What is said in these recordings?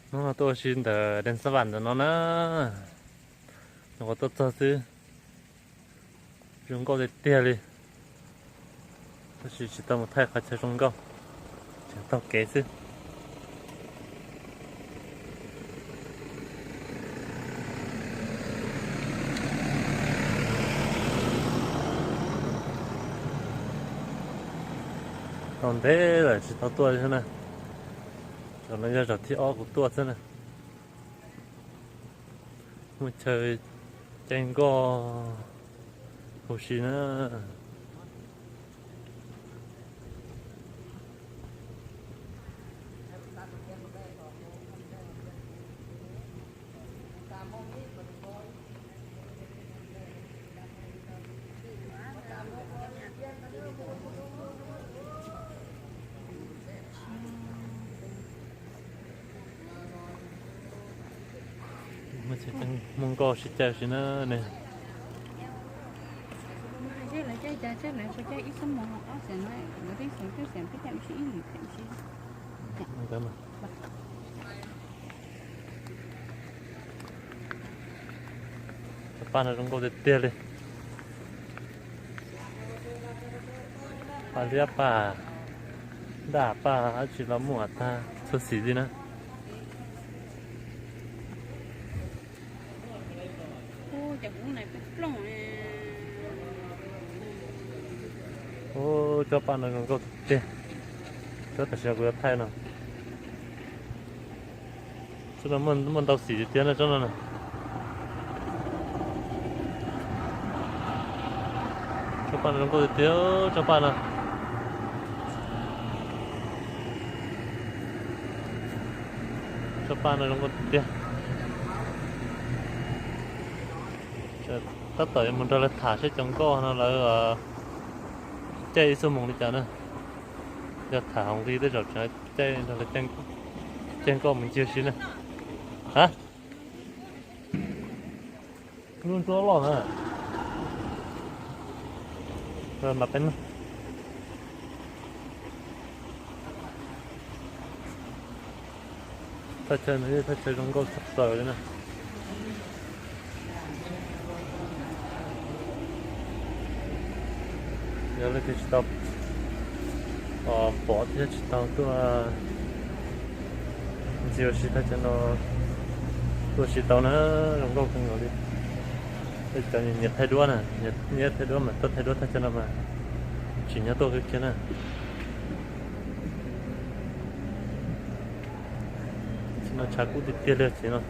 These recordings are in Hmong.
Hnub no tuaj ua si ntawm Dees Xab Vam ntawm no na, nyuam qhuav tuaj txog xwb, zoo nkauj tiag tiag li, tab sis tsis tau mus thaij qhov chaw zoo nkauj, tseem taug kev xwb. Tau ntev lawm tsis tau tuaj thiab na, zaum no yog zaum thib ob kuv tuaj xwb na. Muaj chaw caij nkoj huv si na. Muaj nkoj sib caij si na ne. Cov paj no zoo nkauj tiag tiag li. Paj liab, paj daj, paj dab tsi los muaj tag txhua xim li na. Ub, cov paj no zoo nkauj tiag. Tsob tam sim no kuv yuav thaij no. Tsob no muaj ntau xim tiag tiag na tsob no na. Tsob paj no zoo nkauj tiag tiag, tsob paj no. Tsob paj no zoo nkauj tiag tiag. Tab tom yuav mus nrog lawv tham seb cov nkoj no lawv caij ib xuab moos li cas na. Yog tham hauv nqi tej zaum tseem caij nrog lawv caij nkoj mus ncig si na. Ha, lub ntsuab loj na. Mas peb thaj chaw no yog thaj chaw zoo nkauj tshaj plaws li na. Yog leej twg tsis tau pom thiab tsis tau tuaj ntxiv ua si thaj chaw no, tuaj ua si tau na, zoo nkauj kawg nkaus li. Tej cov nyiam thaij duab na, nyiam thaij duab mas tuaj thaij duab thaj chaw no mas tsim nyog tuaj kawg kiag na. Tsev no tshav kub tiag tiag li tsev no.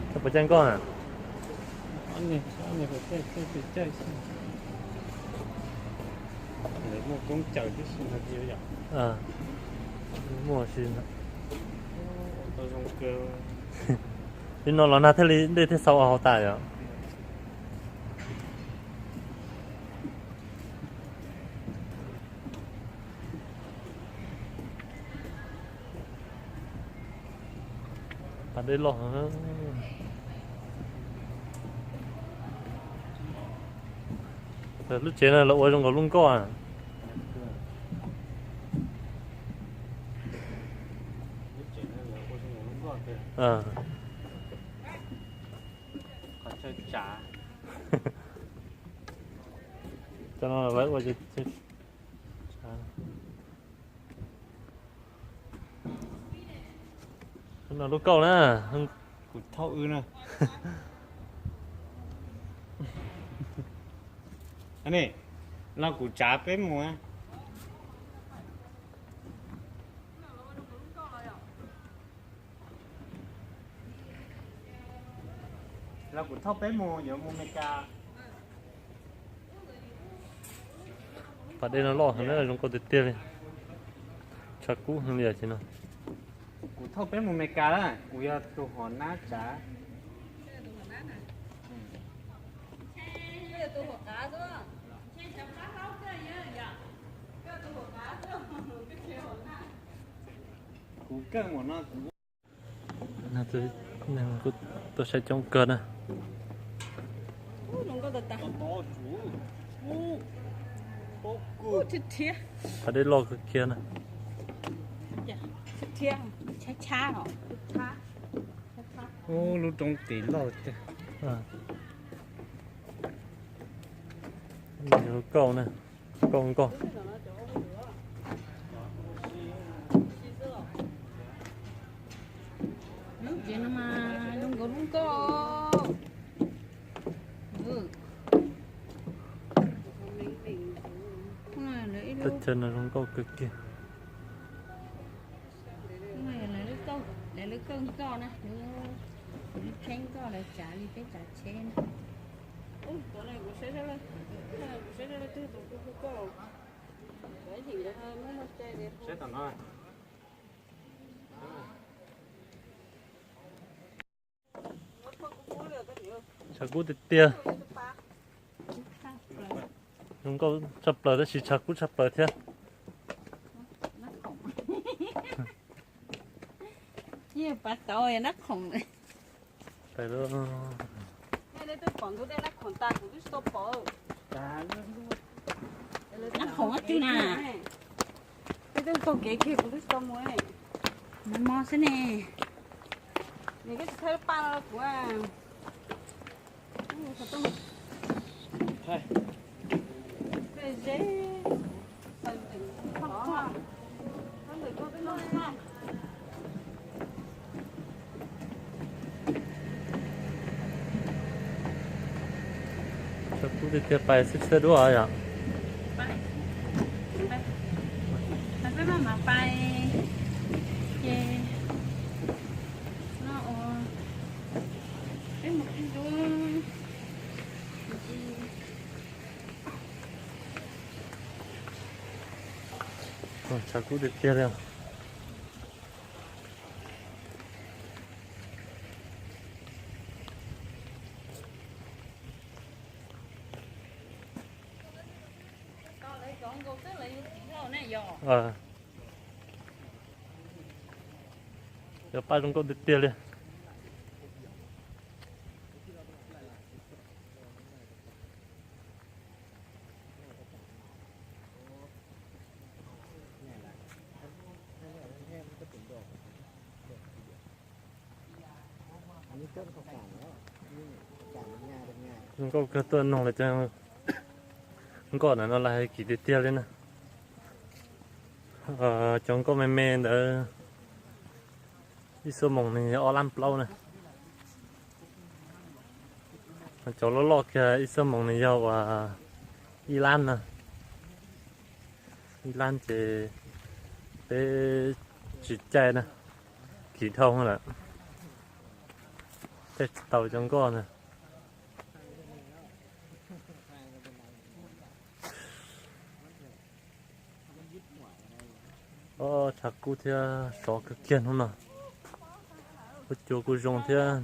Koj puas caij nkoj na? Muaj si. Li no los nag thiaj li dej thiaj xau hauv tas yom. Pas dej loj. Lub tsev no lawv ua zoo nkaus lub nkoj. Cov no lawv ua no lub kauj na. Kuv thauj wb na. Los kuv tsav peb mus. Los kuv thauj peb mus, yuav mus Meskas. Pas dej no loj heev na, zoo nkauj tiag tiag li. Tshav kub heev li os no. Kuv thauj peb mus Meskas lawm, kuv yog tus hauv nab tsav. Kuv keej mus no kuv Tuaj saib coob kawg na. Qhov dej loj kawg kiag na. Ub, lub roob tid loj tiag. Kauj na, kauj nkoj. Lub tsev no mas zoo nkaus lub nkoj. Teb chaws no zoo nkauj kawg kiag. Lawv lub kauj nkoj na, lub tsheb nkoj lawv tsav li peb tsav tsheb na. Tshav kub tiag tiag. Zoo nkauj tshaj plaws tab sis tshav kub tshaj plaws thiab. Pav tauv nab khoom. Nab khoom twg na? Peb twb taug kev kiag kuv twb tsis tau mus. Nag hmo xwb ne. Nws twb tsis thaij paj no rau kuv. Tshav kub tiag tiag, pais xwb txhiab duab yom. Tshav kub tiag tiag li. Cov paj zoo nkauj tiag tiag li. Zoo nkauj kawg, tuaj noog lawv cov nkoj ntawm no lawv hais kim tiag tiag li na. Cov nkoj me me ntawd ib xuab moos nws yog ob lab plaub na. Cov loj loj kiag ib xuab moos nws yog uas ib lab na. Ib lab ces peb tsis caij na, kim dhau lawm, caij tsis tau cov nkoj na. Tshav kub thiab sov kawg kiag hnub no. Huab cua kuj zoo thiab.